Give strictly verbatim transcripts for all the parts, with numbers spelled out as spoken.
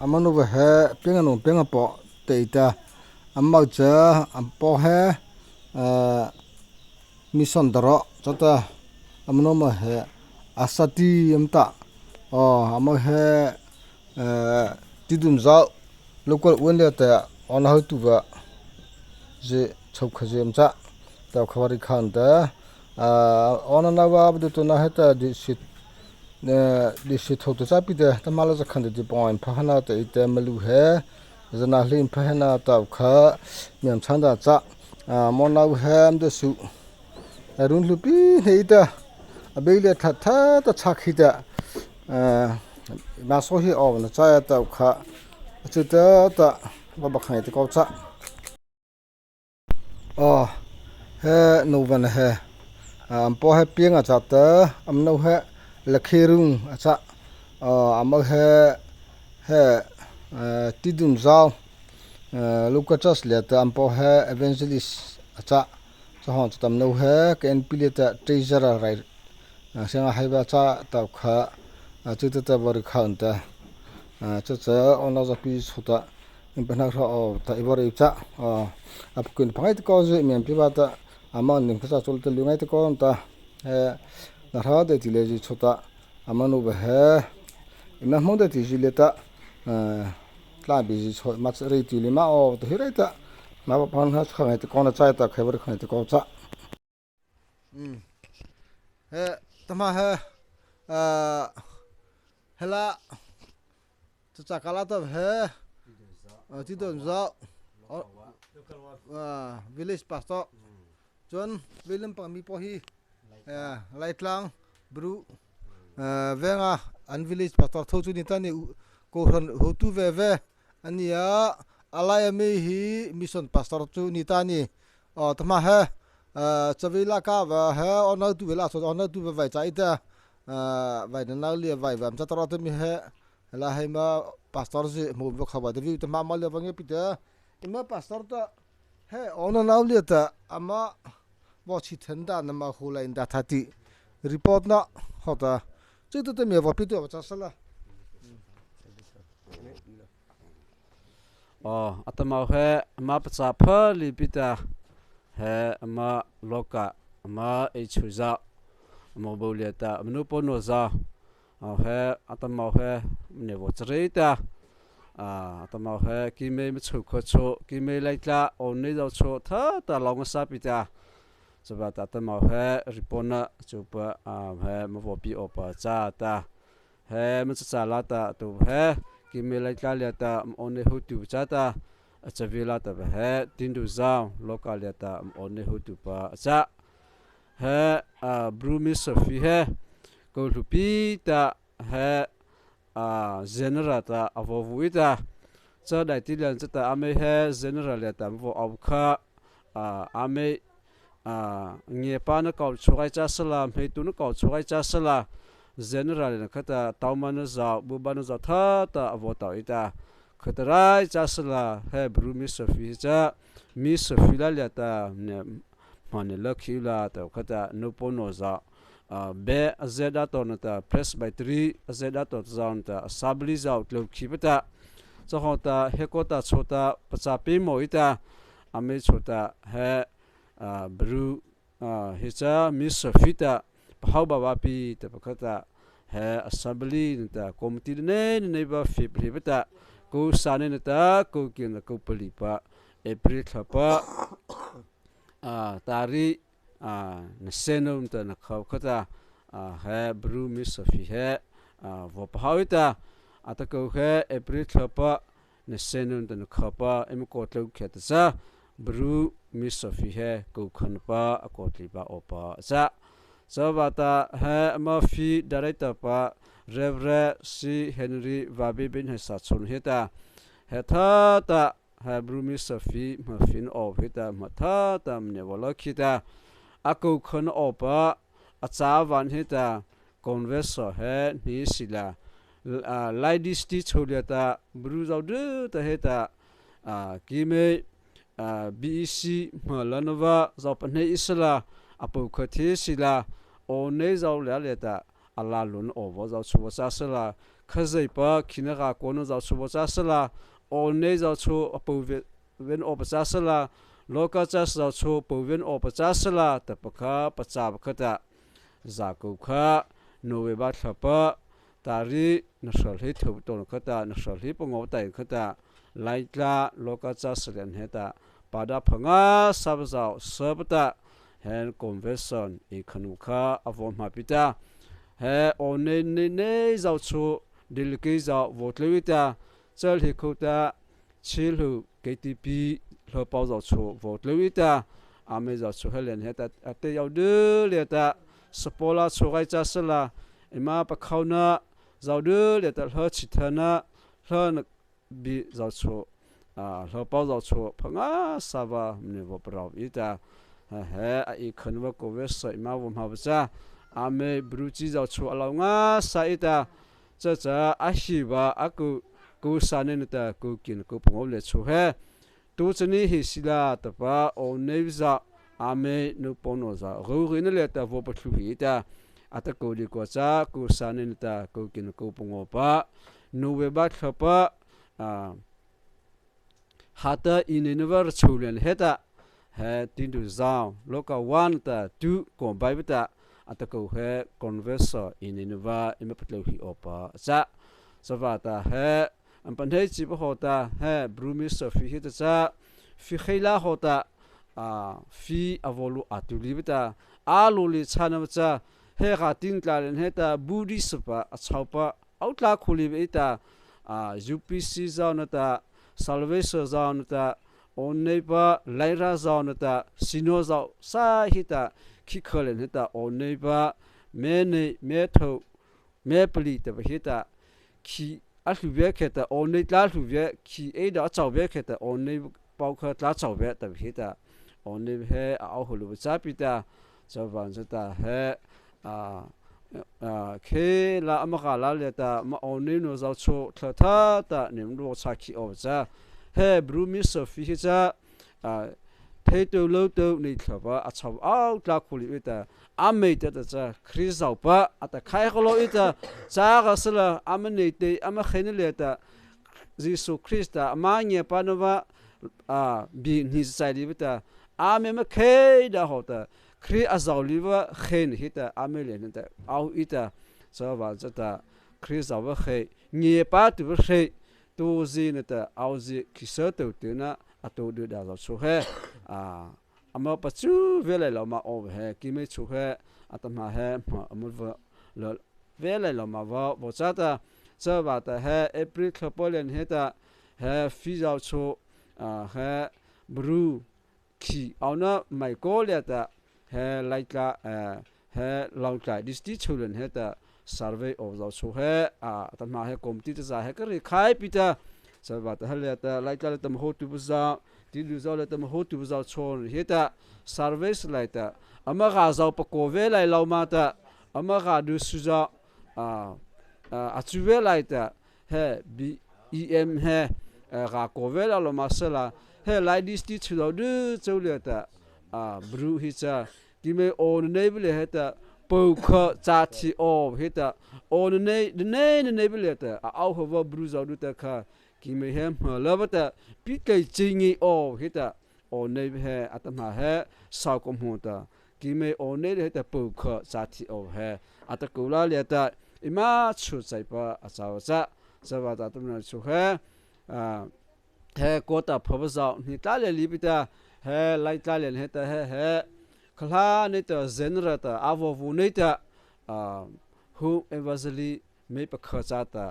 Ama nô he pienga nô pienga paw tei ta, ama cha ama paw he, eh, mission daro chata, ama nô ma he Asati ama ta, o, ama he, eh, Tidum Zau local one liata awnanotuhpa zy chhôhkha zy ama châ, tao kha Vaw Rei Khao ta, ah, awnanopa bâ dei tuna heta dei sy, eh, dei sy thôh ta châ pi ta, tahmâ la zakha dei panga pha hana ta ei ta, ama lu he zana hli pha hana tao kha, miah chhâna châ, ah, ama nô he ama dei su, a run hluhpi hnei ta, a bei liata tha ta châ khi ta, ah, ama saw hi awna châ tao kha, a chu ta ta, ba ba khang ei ta kaw châ. O, he nô vâna he, ah, ama paw he Pienga châ ta, ama nô he Lakherung a châ, ah, ama he, he, eh, Tidum Zau, eh, local church liata ama paw he evangelist a châ, chahawh chata ama nô he K N P liata treasurer rai, ah, siang a hai ba châ tao kha, ah, chu ta ta Vaw Rei Khao ta, ah, chu cha awnanopa zawpi chhao ta, ei pahno hra aw ta ei Vaw Rei châ, ah, a pakun pha ngaita kaw zy miah pi ba ta, ama ning kha cha chô ta liu ngaita kaw ta, he, na hra dei ti le zy chhao ta, ama nô ba he, eima hmang dei ti zy liata, ah, tla bi zy chhao ma cha rei ti le ma aw ta hi rei ta, ma ba pahno hra chhao ngaita kaw na châ ta kha Vaw Rei Khao ta kaw châ. Hmm. He, tahmâ he, ah, he la, cha cha kha la ta he, ah, Tidum Zau, o, ah, village pastor. Chun, vei lam panga mi paw hi, ah, Laitlang, Bru, ah, veng a, an village pastor tho chu ni ta ni, u, kohran hotu veve, a ni a, a lai a mei hi mission pastor chu ni ta ni. O, tahmâ he, eh, chavei la kha va he, awnanotuh vei la chhao, awnanotuh vei vai châ ei ta, eh, vai na nau lia vai va ama châ ta ro ta mi he, la he ma pastor zy mo va kha va ta vei tahmâ ama lia va nge pi ta, eima pastor ta, he, awnanopa liata, ama, vaw chi thei ta na ma hu lai ta tha ti, report na, haw ta, chu ta ta mi vaw pi ta va châ sala. O, atahmâ he, ama pachâ pha lei pi ta, he, ama local, ama ei chhao za, ama bo liata, ama nô paw nô za, o he, atahmâ he, mane vaw châ rei ta, ah, atahmâ he, keimo ma chhôhkha chhao, keimo Laitla, awnano zao chhao, tha ta lawh ngâsâ pi ta, chavâta atahmâ he, report na, chu pa, ah, he, ma vaw pi awpa châ ta, he, ma cha cha la ta, tu he, keimo Laitla liata, ama awnano hotuhpa châ ta, a chavei la ta va he, Tidum Zau, local liata, ama awnano hotuhpa a châ. He, ah, Bru Mission Field he, kô hluhpi ta, he, ah, general ta a vaw vu ei ta. Cha daihti liana chata ama he general liata ama vaw aw kha, ah, ama, ah, ngiapâna kaw chhao ei châ sala, hmeiseihna kaw chhao ei châ sala, general liana khata taomâna zao, bupa na zao tha ta a vaw tao ei ta. Khata rai châ sala, he Bru Mission Field he cha, Mission Field la liata, ne, hmâ ne la khi la ta khata, nô paw nô zao, ah, be a zydua to na ta, Presbytery a zydua to zao na ta, Assembly zao tlô khi pa ta. Chahawhta, he kô ta chhao ta, pachâ pi mo ei ta, ama chhao ta, he, ah, Bru, ah, he cha Mission Field ta, pahao ba ba pi ta pa khata, he Assembly na ta, committee na nei na nei ba fie pi pa ta, kô sâh na ta, kô kina kô palih pa, April thla pa, ah, tari, ah, na seno ta na khao khata, ah, he Bru Mission Field he, ah, vaw pahao ei ta, atakô he April thla pa, na seno ta na khao pa, eima kaw tlô khata cha, Bru Mission Field he, kô khana pa, a kaw tlyh pa awpa a châ. Chavâta he ama field director pa, Reverend C Henry Vabe Benhai sa chhao he ta, he tha ta, he Bru Mission Field, hmâ field aw he ta, hmâ tha ta, mane vaw la khi ta, a kô khana awpa, a châ vâna he ta, convention he nei sila, ah, Laidis ti chô liata, Bru zao dei ta he ta, ah, keimo, ah, B E C hmâ la na va, zao pahnei ei sala, a pôh kha thei sila, awnano zao la liata, a la lona awpa zao chhao va châ sala, Khazeipa khinarâh kona zaw chhao vaw châ sala, Onei zaw chhao a pôh vei, vei awpa châ sala, Loka Church zaw chhao pôh vei awpa châ sala tahpa kha pachâ pakha ta, zâ kô kha, November thla pa, tari na hrawh hleithôh tawhna kha ta, na hrawh hleipangawh taih kha ta, Laitla Loka Church liana heta, pada phangasa pa zaw sapa ta, he convention ei khanu kha a vaw hmâ pi ta, he Onei nei nei zaw chhao, delegate zaw vaw tlô ei ta, cha hleikhô ta, Chhilhu K T P hlapao zaw chhao vaw tlô ei ta, amâ zaw chhao he liana heta a tei zaw dei liata, support la chhao rai châ sala, eima pakhaona zaw dei liata hla chhithana, hla na bi zaw chhao, a, hlapao zaw chhao phangasa pa mani vaw parao ei ta, he, he a ei khanu pa kô vei sa eima vaw hmâ pa cha, amâ bru chi zaw chhao a lao ngâsâ ei ta, cha cha a hi pa a kô, kô sâh nei nata kô kina kô pangawh lei chhao he, tu chani hi sila tahpa Onei zaw, amâ nôpaw no zaw, rorina liata vaw pathlu hi ei ta, a ta kô dei kua cha kô sâh nei nata kô kina kô pangawh pa, November thla pa, a, hata ei nei nawpa râh chhao liana heta, he Tindu zaw, Loka one ta two kô bai pa ta, a ta kô he convention ei nei nawpa eima patlô hi awpa cha, chavâta he, ama pahnei chi pa hawhta, he bru mission field heta cha, field khei la hawhta, a, field a vaw lo a tu lei pa ta, a lo lei châna pa cha, he kha tin tla liana heta Buddhist pa a chhao pa, ao tla khao lei pa ei ta, a, U P C zaw nata, Salvation zaw nata, Onei pa, Laira zaw nata, Sino zaw sa heta, khikha liana heta Onei pa, mei nei, mei thôh, mei palih tahpa heta, khi a hluh vei khei ta, Onei tla hluh vei, khi ei da a châ vei khei ta, Onei pao kha tla châ vei tahpa heta, Onei he a ao hawh lei pa châ pi ta, chavâta cha ta he, a, a, khei la ama kha la liata, ama Onei no zaw chhao thla tha ta, nei ma do cha khi awpa cha, he bru mission field hi cha, a, thei tôh lo tôh nei thla pa a chhao ao tla khao lei ei ta, amâ ta ta cha Krista zaw pa a ta khai kha lo ei ta, cha kha sala ama nei tei ama kheina liata, Zisu Krista ama ngiapâna pa, a, bie ni chai lei pa ta, amâ ama kheina hawhta, Krista a zaw lei pa kheina heta, amâ liana ta ao ei ta, chavâta cha ta, Krista zaw pa khei, ngiapâtuhpa khei, tuzy nata aozy khihsa tôh tuna a tao dei da zaw chhao he, a, ama pachu vei lai lo ma aw he, keimo chhao he, atahmâ he, ama, ama va, la, vei lai lo ma va, vaw châ ta, chavâta he, April thla pa liana heta, he field zaw chhao, a, he, bru, khi aona mai kaw liata, he Laitla, eh, he Lawngtlai district chhao liana heta survey aw zaw chhao he, a, atahmâ he committee ta za he ka ri khai pi ta, chavâta he liata Laitla liata ama hawhtuhpa zaw, Tindu zaw liata ama hawhtuhpa zaw chhao heta, survey sa lai ta, ama kha zaw pakaw vei lai lo ma ta, ama kha du su zaw, a, a, a chu vei lai ta, he B E M he, eh, kha kaw vei lai lo ma sala, he Laitla district chhao zaw du chô liata, a, bru hi cha, keimo awnanei pa liata heta, pôh kha cha thei aw heta, awnanei, nanei, nanei pa liata, a ao hawhpa bru zaw du ta kha, keimo he hmâ la pa ta, pi tlai chi ngi aw heta, awnei he, atahmâ he, sao ka hmô ta, keimo awnei liata heta pôh kha cha thei aw he, a ta kô la liata, eima chô chaipa a châ cha, chavâta atahmâ chhao he, a, he quota phapa zaw, ni tla lei lei pi ta, he Laitla liana heta he, he, kha hla nei ta, general ta, a vaw vaw nei ta, a, home evangelist, mei pakha châ ta,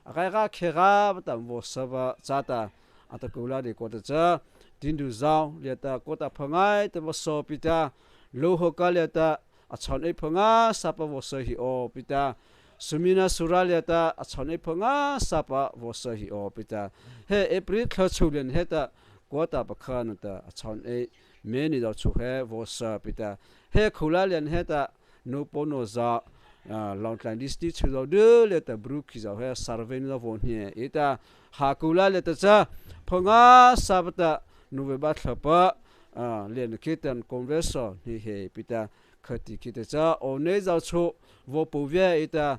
a kai ka khe ka pa ta vaw sa pa châ ta, a ta kô la dei kua ta cha, Tindu zaw liata quota pha ngaita vaw sa pi ta, Lohawka liata a chhao ei pha ngâsâ pa vaw sa hi aw pi ta, Sumina Sura liata a chhao ei pha ngâsâ pa vaw sa hi aw pi ta, he April thla chhao liana heta, quota pakha nata a chhao ei, mei nei zaw chhao he vaw sa pi ta, he khô la liana heta, nôpaw no zaw, a, Lawngtlai district chhao zaw du liata bru khi zaw he survey no vaw hnia ei ta, ha kô la liata cha, pha ngâsâ pa ta, November thla pa, a, liana khei ta convention hnia he pi ta, khati khei ta cha, awnei zaw chhao, vaw pôh vei ei ta,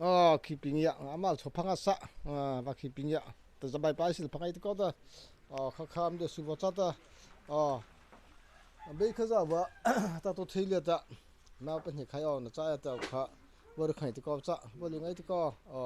O, khih pi ngia, ama chô pha ngâsâ, a, va khih pi ngia. Ta za bai pai sil pha ngai ti kaw ta. O, kha kha am de su vaw cha ta. O, bei kha za va, ta to thei lia ta. Ma pa ni khai o, na cha ya ta kha. Va ri khai ti kaw cha, va ri ngai ti kaw. O.